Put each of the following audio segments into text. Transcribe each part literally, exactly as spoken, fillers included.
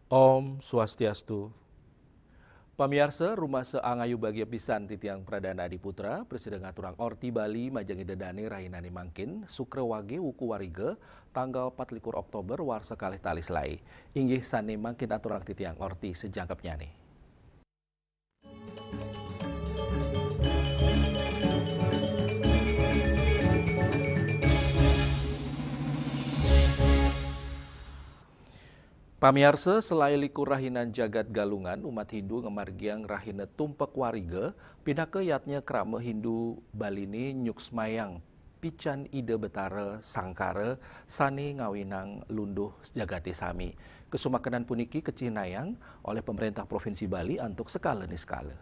Om Swastiastu. Pamiarsa, rumasa angayu bagia pisan titiang Pradana Adi Putra, prasida ngaturang orti Bali majeng Ida Dane rahinane mangkin, Sukra Wage wuku Wariga, tanggal patlikur Oktober warsa kalih tali selae. Inggih sane mangkin aturang titiang orti sajangkepnyane. Pamiarsa, selae likur rahinan jagat Galungan, umat Hindu ngamargiang rahina Tumpek Wariga, pinaka yadnya krama Hindu Baline nyuksmayang pican Ida Betara Sangkara sane ngawinang lunduh jagate sami. Kasumakenan puniki kacihnayang oleh Pemerintah Provinsi Bali antuk sekala niskala.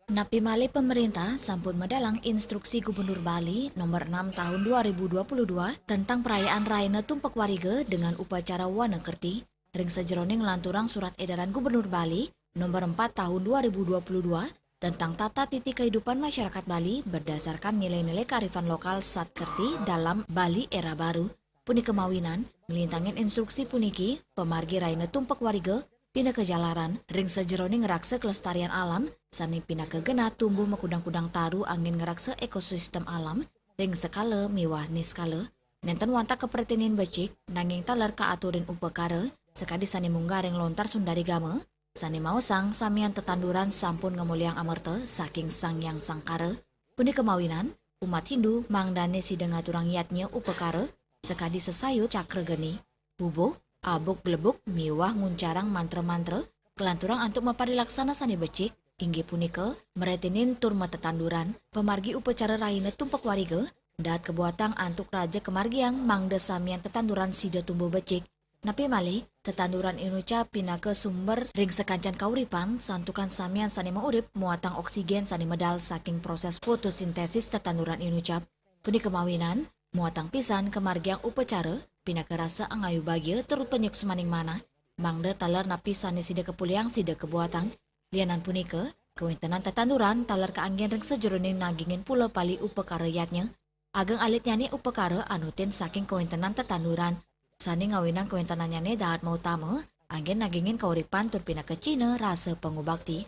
Napi malih, pemerintah sampun medalang Instruksi Gubernur Bali Nomor enam Tahun dua ribu dua puluh dua tentang perayaan Raina Tumpek Wariga dengan upacara wana kerti, ring sajeroning nglanturang Surat Edaran Gubernur Bali Nomor empat Tahun dua ribu dua puluh dua tentang tata titi kehidupan masyarakat Bali berdasarkan nilai-nilai kearifan lokal Satkerti dalam Bali Era Baru. Punika mawinan, nglintangin instruksi puniki, pamargi Raina Tumpek Wariga pinaka jalaran ring sajeroning ngraksa kelestarian alam, sane pinaka genah tumbuh makudang-kudang taru anggen ngraksa ekosistem alam ring sekala miwah niskala. Nenten wantah kapretinin becik, nanging taler kaaturin upakara, sakadi sane munggah ring lontar Sundarigama, sane maosang samian tetanduran sampun ngamolihang amerta saking Sang Hyang Sangkara. Punika mawinan, umat Hindu mangdane sida ngaturang yadnya upakara, sakadi sesayut cakra geni, bubuh, abuk glebuk miwah nguncarang mantra-mantra, kalanturang antuk maparilaksana sane becik, inggih punika, mretinin tur matetanduran, pamargi upacara Raina Tumpek Wariga, dahat kabuatang antuk raja kamargiang mangda samian tetanduran sida tumbuh becik. Napi malih, tetanduran inucap pinaka sumber ring sakancan kauripan, santukan samian sane maurip muatang oksigen sane medal saking proses fotosintesis tetanduran inucap. Punika mawinan, muatang pisan kamargiang upacara, pinaka rasa angayu bagia tur panyuksmaning manah, mangda taler napi sane sida kapuliang sida kabuatang. Lianan punika, kawentenan tetanduran taler kaanggen ring sajeroning nagingin pula pali upakara yadnya. Ageng alitnyane upakara anutin saking kawentenan tetanduran, sane ngawinang kawentenannyane dahat mautama, anggen nagingin kauripan tur pinaka cihna rasa pangubakti.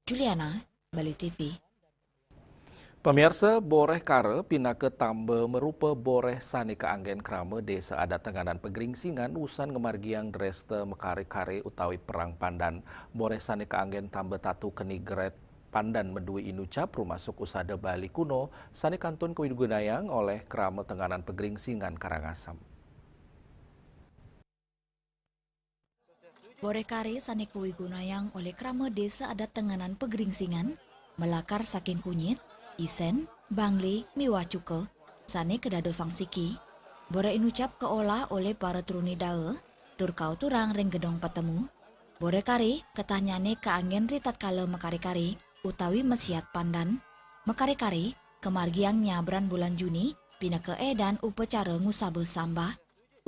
Juliana, Bali T V. Pamiarsa, boreh kara pinaka tamba marupa boreh sane kaanggen krama Desa Adat Tenganan Pagringsingan usan ngamargiang dresta makare-kare utawi perang pandan. Boreh sane kaanggen tamba tatu keni gret pandan madue inucap rumasuk usada Bali kuno sane kantun kawigunayang oleh krama Tenganan Pagringsingan Karangasem. Boreh kare sane kawigunayang oleh krama Desa Adat Tenganan Pagringsingan, malakar saking kunyit, isen, bangle, miwah cuka, sane kadadosang siki. Boreh inucap kaolah oleh para truni daa, tur kauturang ring gedong patemu. Boreh kare, ketahnyane kaanggen ritatkala makare-kare, utawi masiat pandan. Makare-kare, kamargiang nyabran bulan Juni, pinaka edan upacara ngusaba sambah.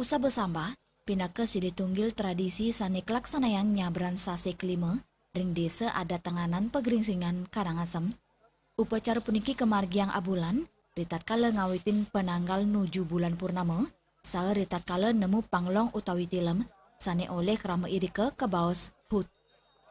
Usaba sambah, pinaka silih tunggil tradisi sane kalaksanayang nyabran sasih kalima ring Desa Adat Tenganan Pagringsingan Karangasem. Upacara puniki kamargiang abulan, ritatkala ngawitin pananggal nuju bulan purnama, saha ritatkala nemu panglong utawi tilem, sane olih krama irika kabaos hut.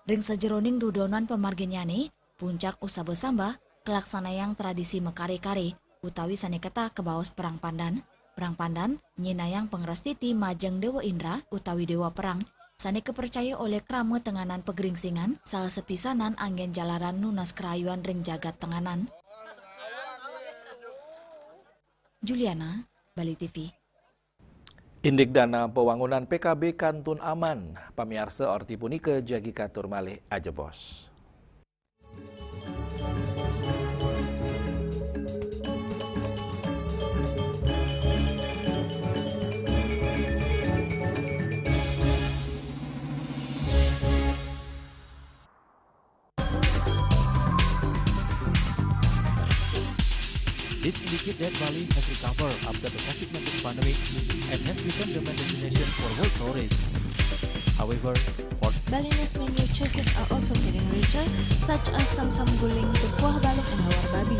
Ring sajeroning dudonan pamarginnyane, puncak usaba sambah, kalaksanayang tradisi makare-kare, utawi sane ketah kabaos perang pandan. Perang pandan, nyinayang pangrastiti majeng Dewa Indra, utawi Dewa Perang, sane kapercaya olih krama Tenganan Pagringsingan, saha sapisanan anggen jalaran nunas karayuan ring jagat Tenganan. Juliana, Bali T V. Indik dana pawangunan P K B kantun aman. Pamiarsa, orti punika jagi katur malih ajebos. This indicates that Bali has recovered after the COVID nineteen pandemic and has become the main destination for world tourists. However, for Bali's menu choices are also getting richer, such as samsam guling, kuah balok, and lawar babi.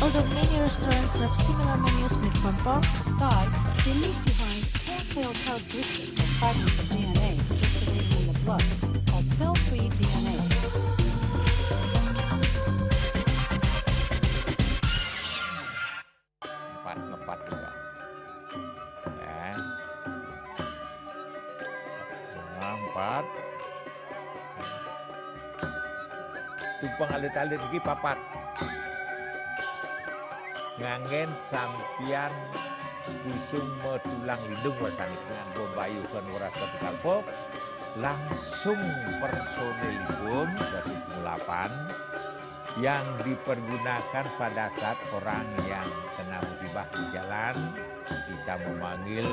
Although many restaurants serve similar menus made from pork, Thai, they leave behind telltale characteristics of fragments of D N A circulating in the blood called cell-free D N A. Empat, ngepat juga. Ya. Nah, empat. Tumpang alit-alit iki papat. Nganggen sampiyan busung medulang lindung wasani dengan bombayu kan ora ketika langsung personilipun dari delapan yang dipergunakan pada saat orang yang kena musibah di jalan, kita memanggil.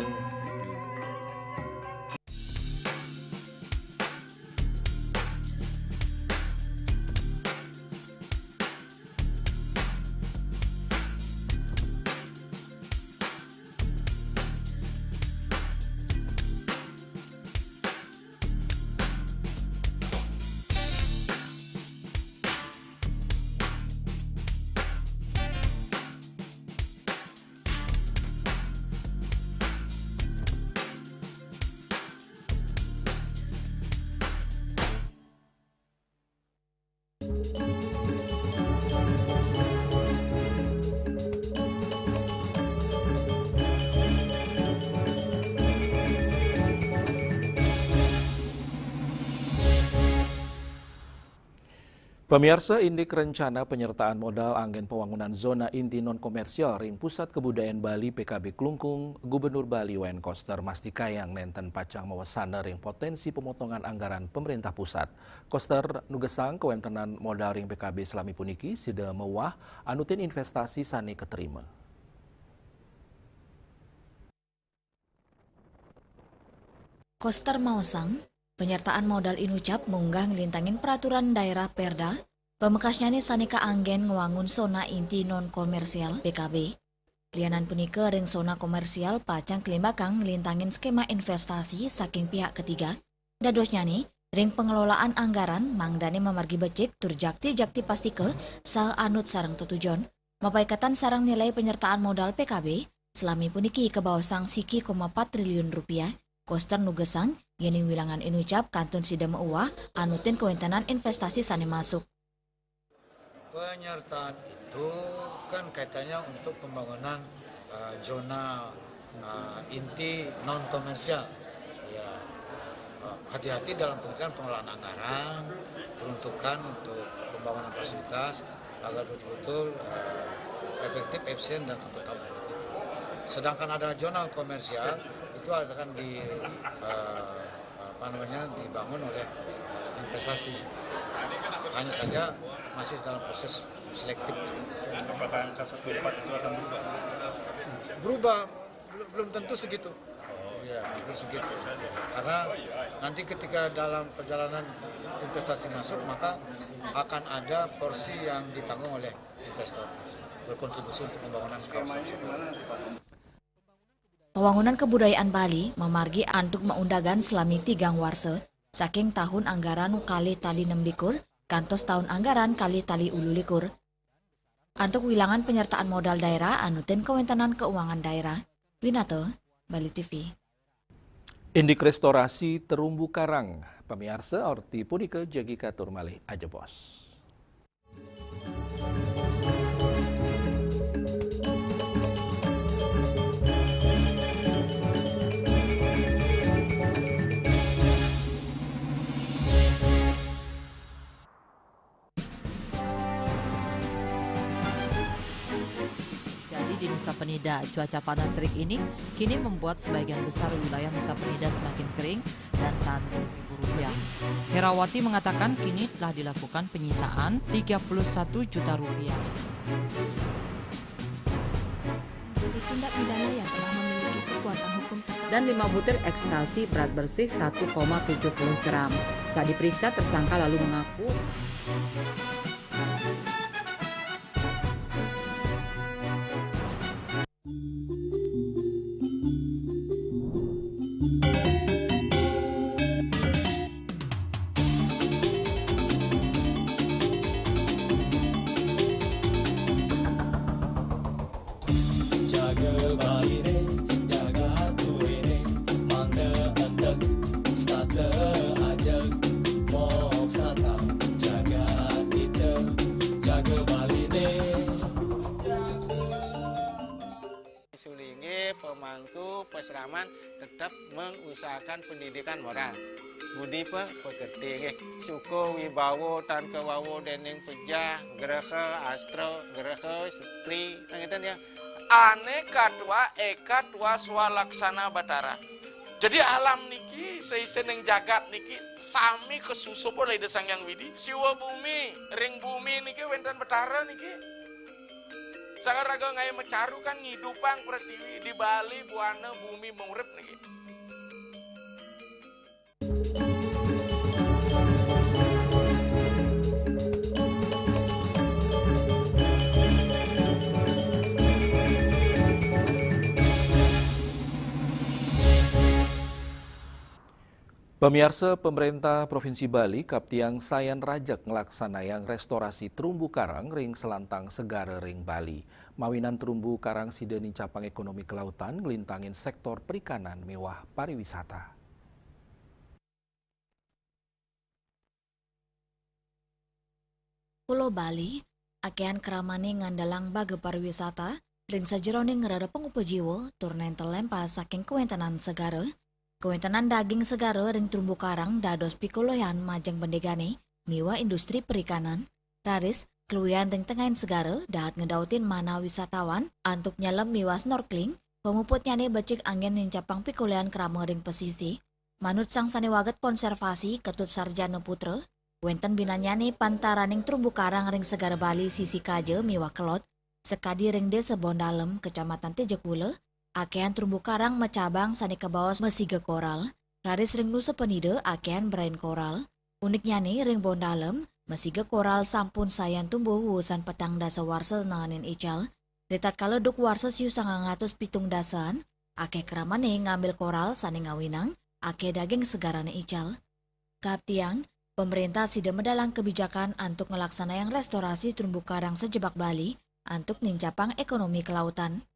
Pamiarsa, indik rencana penyertaan modal anggen pewangunan zona inti non-komersial ring Pusat Kebudayaan Bali P K B Klungkung, Gubernur Bali Wayan Koster mastikayang nenten pacang mawesana ring potensi pemotongan anggaran pemerintah pusat. Koster nugesang kawentenan modal ring P K B salami puniki sida mewah anutin investasi sane katerima. Koster maosang, penyertaan modal inucap munggah nglintangin peraturan daerah Perda, pamekasnyane sane kaanggen ngwangun zona inti non-komersial, P K B. Lianan punika, ring zona komersial pacang kalimbakang nglintangin skema investasi saking pihak ketiga, dadosnyane ring pengelolaan anggaran mangdane mamargi becik tur jakti-jakti pastika saha anut sareng tetujon. Mapaiketan sareng nilai penyertaan modal P K B, salami puniki kabaosang siki koma pat triliun rupiah, Koster nugesang, yening wilangan inucap kantun sida meuwah anutin kawentenan investasi sane masuk. Penyertaan itu kan kaitannya untuk pembangunan, eh, zona, eh, inti non komersial. Ya, eh, hati-hati dalam pengertian pengelolaan anggaran, peruntukan untuk pembangunan fasilitas, agar betul-betul, eh, efektif, efisien, dan akuntabel. Sedangkan ada zona komersial, itu akan di, eh, apa namanya, dibangun oleh, eh, investasi. Hanya saja masih dalam proses selektif. Apakah angka satu empat itu akan berubah? Berubah, belum, belum tentu segitu. Ya, belum segitu. Karena nanti ketika dalam perjalanan investasi masuk, maka akan ada porsi yang ditanggung oleh investor. Berkontribusi untuk pembangunan kawasan wisata. Pawangunan Kabudayaan Bali mamargi antuk maundagan salami tigang warsa, saking tahun anggaran kalih tali nem likur kantos tahun anggaran kalih tali ulu likur. Antuk wilangan penyertaan modal daerah anutin kawentenan keuangan daerah. Winata, Bali T V. Indik restorasi terumbu karang, pamiarsa, orti punika jagi katur malih ajebos. Jadi di Nusa Penida, cuaca panas terik ini kini membuat sebagian besar wilayah Nusa Penida semakin kering dan tandus. Herawati mengatakan kini telah dilakukan penyitaan tiga puluh satu juta rupiah. Tindak pidana yang telah memiliki kekuatan hukum tetap. Dan lima butir ekstasi berat bersih satu koma tujuh puluh gram. Saat diperiksa, tersangka lalu mengaku. pemangku, peseraman tetap mengusahakan pendidikan moral. Budi pe-, pekerti nggih. Suka wibawa tan kawawa dening pejah, graha, astra, graha, setri, ngeten ya. Ane katwa eka twa swalaksana Batara. Jadi alam niki, seisening jagat niki sami kasusup oleh Ida Sang Hyang Widi. Siwa bumi, ring bumi niki wenten Batara niki. Sang raga ngae macaru kan ngidupang pretiwi, di Bali buana bumi murip niki. Pamiarsa, Pemerintah Provinsi Bali kaptiang sayan rajeg nglaksanayang restorasi terumbu karang ring selantang segara ring Bali. Mawinan terumbu karang sida nincapang ekonomi kelautan, nglintangin sektor perikanan miwah pariwisata. Pulo Bali, akehan kramane ngandelang baga pariwisata ring sajeroning ngrereh pangupa jiwa tur nenten lempas saking kawentenan segara. Kawentenan daging segara ring terumbu karang dados pikuluhan majeng bendegane miwah industri perikanan. Raris, kaluwihan ring tengahin segara dahat ngedautin manah wisatawan antuk nyelem miwah snorkeling, pamuputnyane becik anggen nincapang pikuluhan krama ring pasisi. Manut sang sane waget konservasi, Ketut Sarjana Putra, wenten binannyane pantaraning terumbu karang ring Segara Bali sisi kaja miwah kelod, sakadi ring Desa Bondalem, Kecamatan Tejekula, akehan terumbu karang macabang sane kabaos masiga koral, raris ring Nusa Penida akehan berain koral. Uniknyane ring Bondalem, masiga koral sampun sayan tumbuh wusan petang dasa warsa naenin ical, ritatkala duk warsa siu sangang atus pitung dasaan, akeh kramane ngambil koral sane ngawinang akeh daging segarane ical. Kaptiang, pemerintah sida medalang kebijakan antuk nglaksanayang restorasi terumbu karang sajebag Bali antuk nincapang ekonomi kelautan.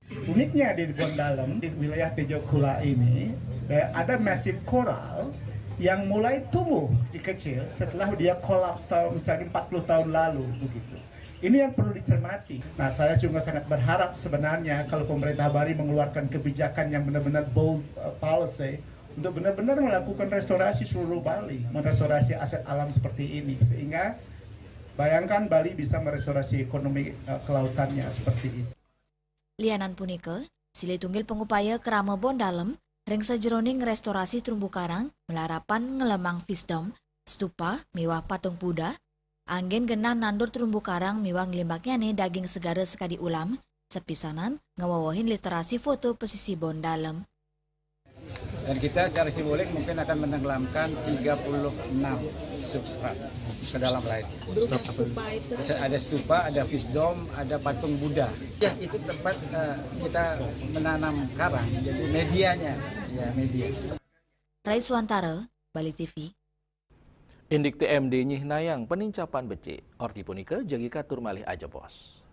Uniknya di Bondalem, di wilayah Tejokula ini, eh, ada massive coral yang mulai tumbuh di kecil setelah dia kolaps tahun, misalnya empat puluh tahun lalu begitu. Ini yang perlu dicermati. Nah, saya juga sangat berharap sebenarnya kalau pemerintah Bali mengeluarkan kebijakan yang benar-benar bold, eh, policy untuk benar-benar melakukan restorasi seluruh Bali, merestorasi aset alam seperti ini, sehingga bayangkan Bali bisa merestorasi ekonomi, eh, kelautannya seperti itu. Lianan punika, silih tunggil pangupaya krama Bondalem ring sajeroning restorasi terumbu karang malarapan ngelemang visdom, stupa miwah patung Buddha, anggen genah nandur terumbu karang miwah nglimbaknyane daging segara sakadi ulam, sapisanan ngawewehin literasi foto pasisi Bondalem. Dan kita secara simbolik mungkin akan menenggelamkan tiga puluh enam substrat ke dalam laut. Berupa stupa itu. Ada stupa, ada visdom, ada patung Buddha. Ya, itu tempat, eh, kita menanam karang, jadi medianya, ya, media. Rai Swantara, Bali T V. Indik T M D nyihnayang panincapan becik. Orti punika jagi katur malih ajebos.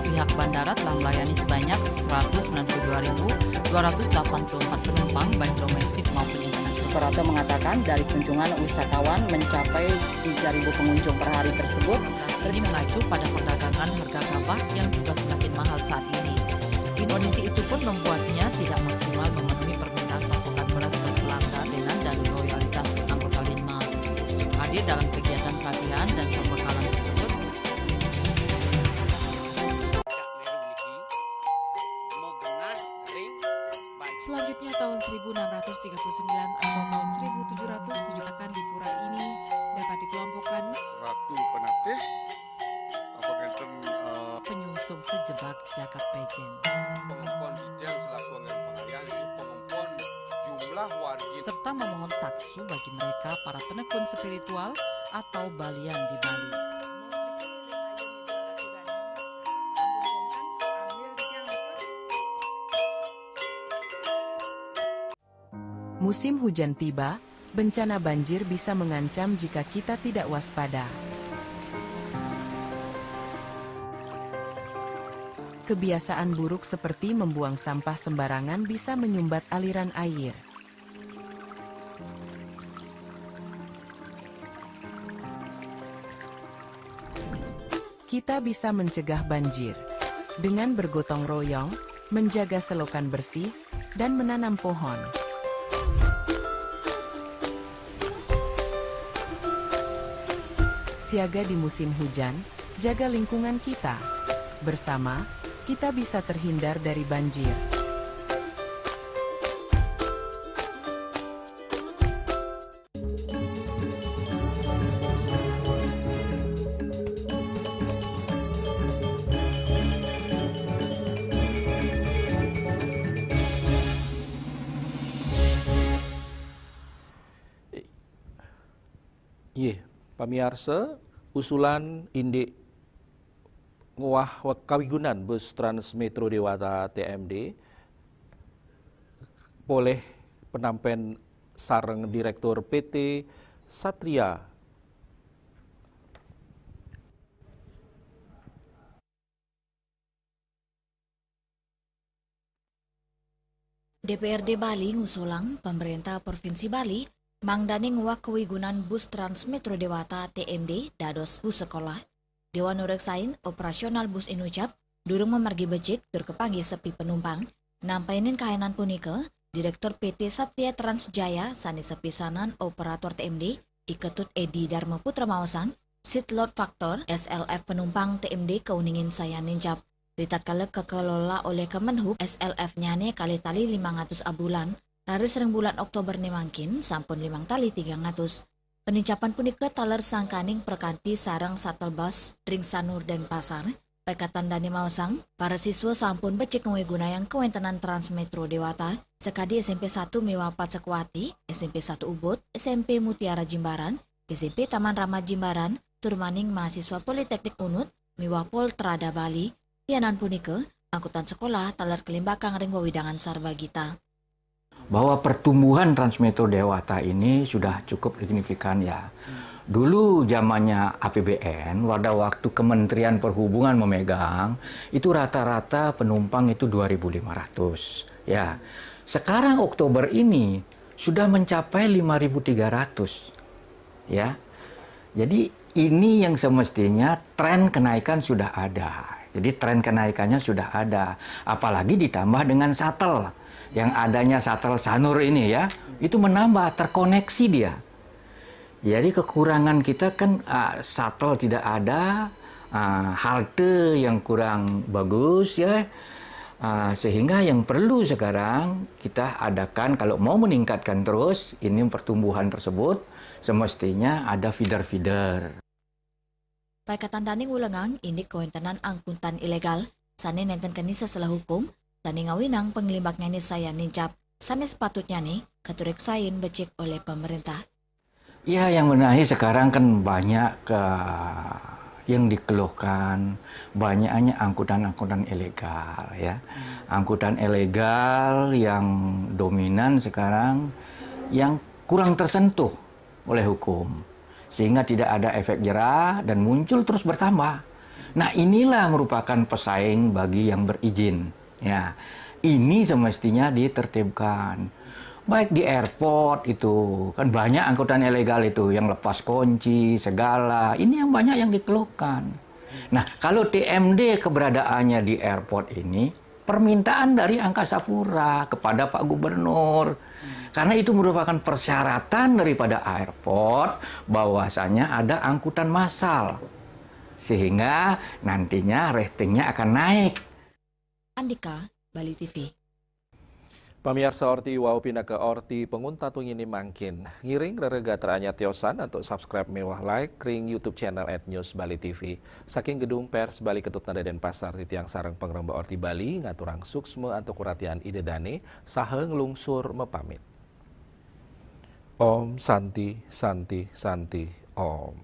Pihak bandara telah melayani sebanyak seratus sembilan puluh dua ribu dua ratus delapan puluh empat penumpang, baik domestik maupun internasional. Suprapto mengatakan, dari kunjungan wisatawan mencapai tiga ribu pengunjung per hari tersebut, ini mengacu pada perdagangan harga gabah yang juga semakin mahal saat ini. Kondisi itu pun membuatnya tidak maksimal memenuhi permintaan pasokan beras ke pelanggan dan loyalitas anggota Linmas. Hadir dalam kegiatan pelatihan dan pembekalan tersebut. Selanjutnya, tahun seribu enam ratus tiga puluh sembilan atau tahun seribu tujuh ratus tujuh akan di pura ini dapat dikelompokkan. Ratu Penatih, apa ngenten, eh, penyungsung sejebag jagat pejen. Pengempon sijil selaku anggaran pengalihan, jadi pengempon jumlah wargi. Serta memohon taksu bagi mereka para penekun spiritual atau balian di Bali. Musim hujan tiba, bencana banjir bisa mengancam jika kita tidak waspada. Kebiasaan buruk seperti membuang sampah sembarangan bisa menyumbat aliran air. Kita bisa mencegah banjir dengan bergotong royong, menjaga selokan bersih, dan menanam pohon. Siaga di musim hujan, jaga lingkungan kita. Bersama, kita bisa terhindar dari banjir. Iye, pamiarsa, usulan indik nguah we-, kawigunan bus Trans Metro Dewata T M D polih penampen sareng Direktur P T Satria. D P R D Bali ngusulang Pemerintah Provinsi Bali mangdané nguah kawigunan bus Trans Metro Dewata T M D dados bus sekolah. Déwa nureksain operasional bus inucap durung mamargi becik tur kapanggih sepi penumpang. Nampainin kahanan punika, Direktur P T Satria Trans Jaya sané sepisanan operator T M D, I Ketut Edi Dharma Putra maosang, seat load factor, S L F penumpang T M D kauningin sayan nincap. Ritatkala kakelola olih Kemenhub, S L F-nyané kalih tali limang atus abulan, raris ring bulan Oktoberné mangkin sampun limang tali tigang atus. Panincapan punika taler sangkaning prakanti sareng shuttle bus ring Sanur Denpasar. Paikatan dané maosang, para siswa sampun becik ngwigunayang kawéntenan Trans Metro Dewata, sakadi S M P satu miwah Pat Sekwati, S M P satu Ubud, S M P Mutiara Jimbaran, S M P Taman Rama Jimbaran, tur maning mahasiswa Politeknik Unut miwah Poltrada Bali. Lianan punika, angkutan sekolah taler kalimbakang ring wewidangan Sarbagita. Bahwa pertumbuhan Trans Metro Dewata ini sudah cukup signifikan, ya. Dulu zamannya A P B N, pada waktu Kementerian Perhubungan memegang, itu rata-rata penumpang itu dua ribu lima ratus, ya. Sekarang Oktober ini sudah mencapai lima ribu tiga ratus, ya. Jadi ini yang semestinya tren kenaikan sudah ada. Jadi tren kenaikannya sudah ada. Apalagi ditambah dengan shuttle. Yang adanya shuttle Sanur ini, ya, itu menambah, terkoneksi dia. Jadi kekurangan kita kan, ah, shuttle tidak ada, ah, halte yang kurang bagus, ya. Ah, sehingga yang perlu sekarang kita adakan, kalau mau meningkatkan terus ini pertumbuhan tersebut, semestinya ada feeder-feeder. Paikatan dané ngulengang indik kawéntenan angkutan ilegal sané nénten keni seselah hukum, sané ngawinang panglimbaknyané sayan nincap, sané sepatutnyané katureksain becik olih pemerintah. Ya, yang benahi sekarang kan banyak ke, yang dikeluhkan, banyaknya angkutan-angkutan ilegal, ya. Angkutan ilegal yang dominan sekarang, yang kurang tersentuh oleh hukum, sehingga tidak ada efek jerah dan muncul terus bertambah. Nah, inilah merupakan pesaing bagi yang berizin. Ya, ini semestinya ditertibkan. Baik di airport itu, kan banyak angkutan ilegal itu yang lepas kunci, segala. Ini yang banyak yang dikeluhkan. Nah, kalau T M D keberadaannya di airport ini, permintaan dari Angkasa Pura kepada Pak Gubernur. Karena itu merupakan persyaratan daripada airport bahwasanya ada angkutan massal. Sehingga nantinya ratingnya akan naik. Andika, Bali T V. Pamiarsa, orti wau pinaka orti panguntat wenginé mangkin. Ngiring rereh gatra anyar tiosan antuk subscribe miwah like ring YouTube channel at News Bali T V. Saking Gedung Pers Bali Ketut Nada Denpasar, titiang sareng pangrembak Orti Bali ngaturang suksma antuk uratian Ida Dané saha nglungsur mapamit. Om Santi, Santi, Santi, Om.